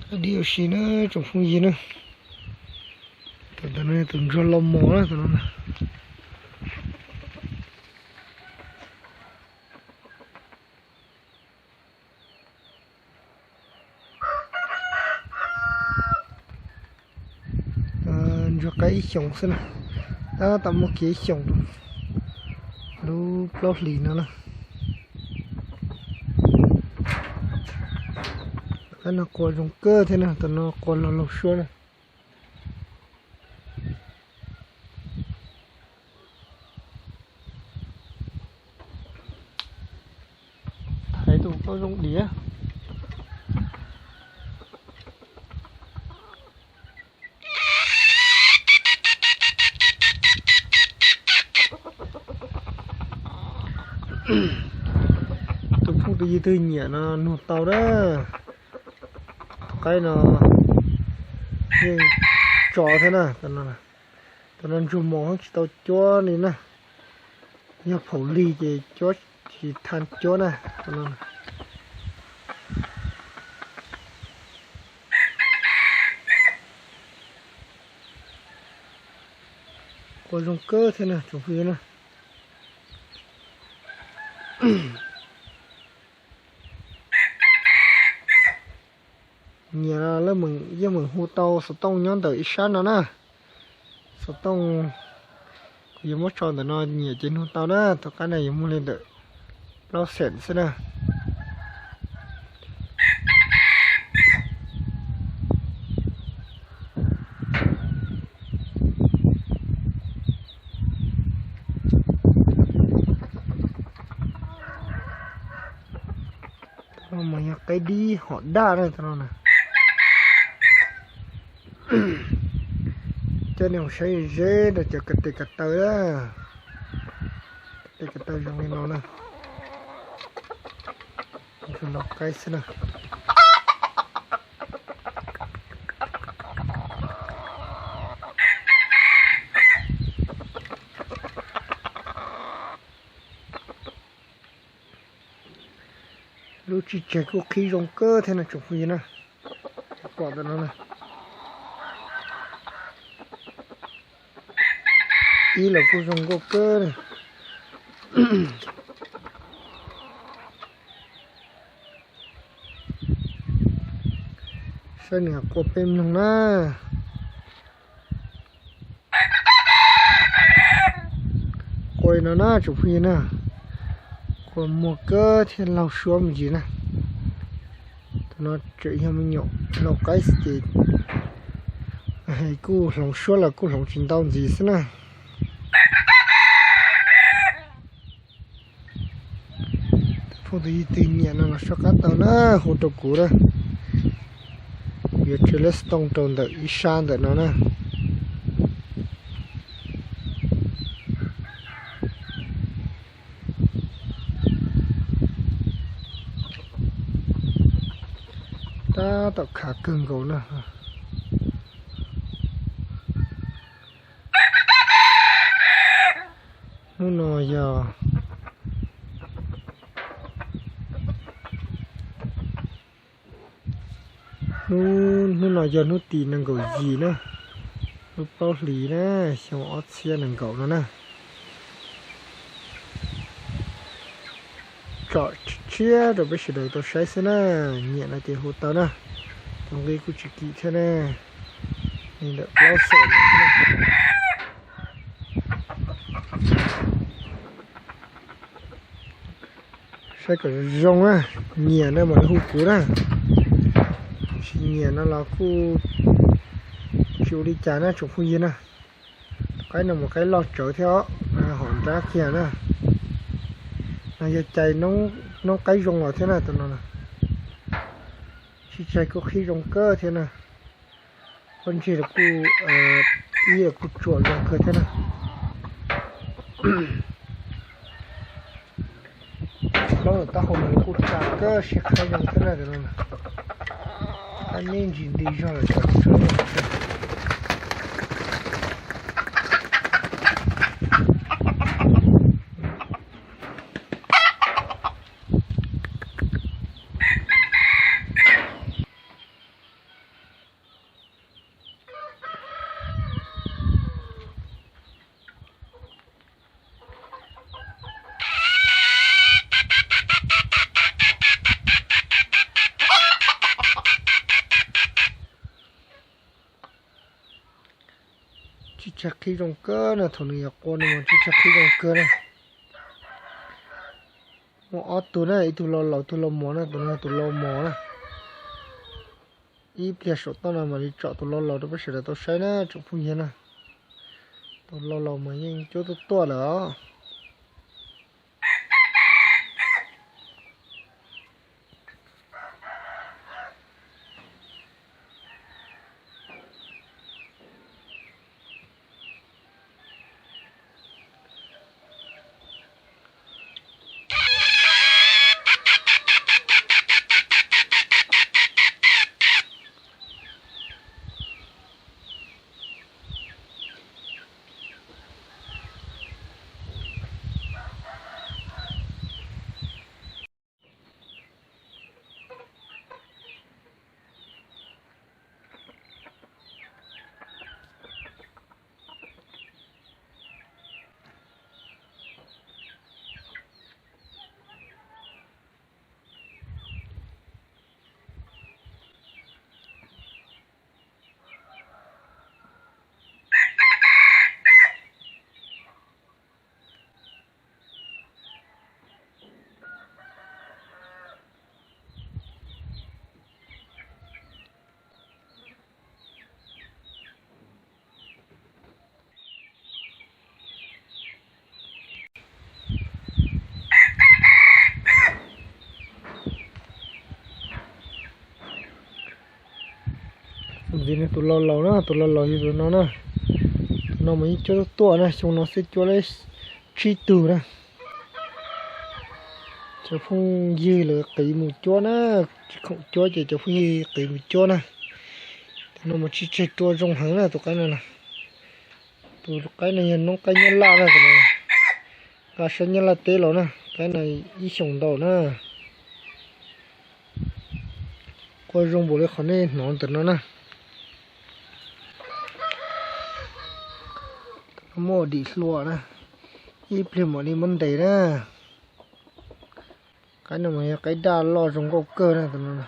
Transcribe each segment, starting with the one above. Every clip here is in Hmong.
Dib ua si na tsoom phooj ywg na. Tus ntawm no yog tus ntsuag los mos na tus no na. Ntsuag qaib ib xyoos xwb na, tab tom muaj kiag ib xyoos lub plaub hlis no na. Qaib no qua zoo kawg thiab na, tus no qua laug laug suab na. Thaiv tus tau zoo diav. Tus phooj ywg twg nyiam no nug tau na. Tus qaib no yeej tso thiab na. Tus no ntsuag mos tsis tau cuab li na. Yog phaum lig ces cuab tsis tau cuab na. Qua zoo kawg thiab na tsoom phooj ywg na. Nyiam yeej meem hu tau xov tooj nyob ntawm ib sab no na. Xov tooj kuv yuav muab tso ntawm no, nyiam ces nug tau na. Tus qaib no yuav muaj li ntawm plaub xees xwb na. Tus no mas yog qaib dib hom daj na tus no na. Coj nej mus saib ze rau cov ko tes ko taw na. Ko tes ko taw zoo li no na. Ntsuag lau qaib xwb na. Lub tshis tseg kuj qhib zoo kawg thiab no tsoom phooj ywg na. Pom ntawm no na. Ib los kuj zoo nkauj kawg na. Saib nws qua peb mloog na. Qua no na tsoom phooj ywg na. Qua muag kawg thiab laug suab me ntsis na. Tus no tseem yog me nyuam lau qaib xwb ces kuj hloov suab los kuj hloov tsis ntau ntxiv xwb na. Phooj ywg twg nyiam no los soj qab tau na, hu rau kuv na. Kuv yuav tsw lab xov tooj rau ntawm ib sab ntawm no na. Tab tom khav kawg nkaus na. Hnub no yog, hnub no yog hnub tim nees nkaum yim na, lub plaub hlis na, xyoo ob txhiab nees nkaum no na. Tsom tshiab rau peb sawv daws tau saib xwb na, nyiam no ces hu tau na. Tus nqi kuj tsis kim thiab na, li ntawm plaub xees no. Saib kom zoo na, nyiam no mam li hu kuv na, tsis nyiam no los kuj tsis ua li cas na tsoom phooj ywg na. Qaib no mas qaib loj tsawv thiab os, hom nrab kiag na. No yog cais noob qaib zoo los thiab na tus no. Tshis tseg kuj qhib zoo kawg thiab na. Pob ntseg los kuj, ib los kuj tsuam zoo kawg thiab na. Plaub ntawm taub hau no kuj tsa kawg siab qhab zoo thiab na tus no. Qab neb ntsis nti zog lawm tsam tshawb zoo kawg. Tsib tshaj qhib zoo kawg na, thaum nws yuav qua no mas tsib tshaj qhib zoo kawg na. Muaj ob tug na, ib tug lo laus tus lo mos na, tus no tus lo mos na. Ib pliag saum toj no mam li tsom tus lo laus rau peb sawv daws tau saib na tsoom phooj ywg na. Tus lo laus mas yeej cuab tuaj tuaj lawm os. Tus ntxiv no tus lo laus na, tus lo laus yog tus no na. Tus no mas yeej cuab tuaj tuaj na, xyoo no xwb cuab lawm tsib tug na. Cov phooj ywg lawv qiv mus cuab na, tsis khoom cuab ces cov phooj ywg qiv mus cuab na. Tus no mas tsis tseg rua zoo heev na tus qaib no na. Tus qaib no yog noob qaib Nyab Laj na, tus no nqa sab Nyab Laj teb los na, qaib no ib xyoos ntau na. Qua zoo npaum li qhov nej hnov ntawm no na. Muaj dim hlua na, ib pliag mam li muab ntes na. Qaib no mas yog qaib daj loj zoo nkauj kawg na tus no.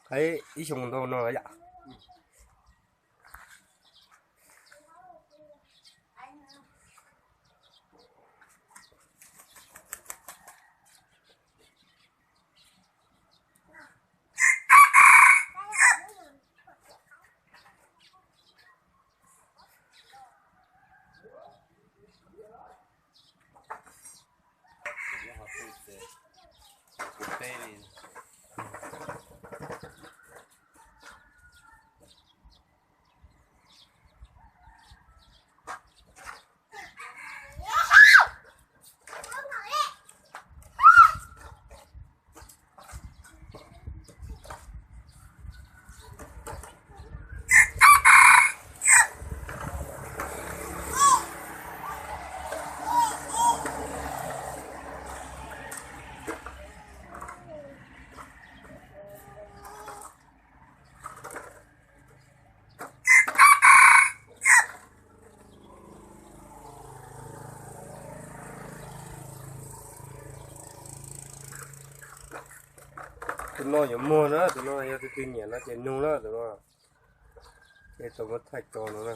Qaib ib xyoos ntau no yom. Tus no yuav muag na, tus no yog tus twg nyiam no ces nug na tus no. Ces tau muab thaij tso no na.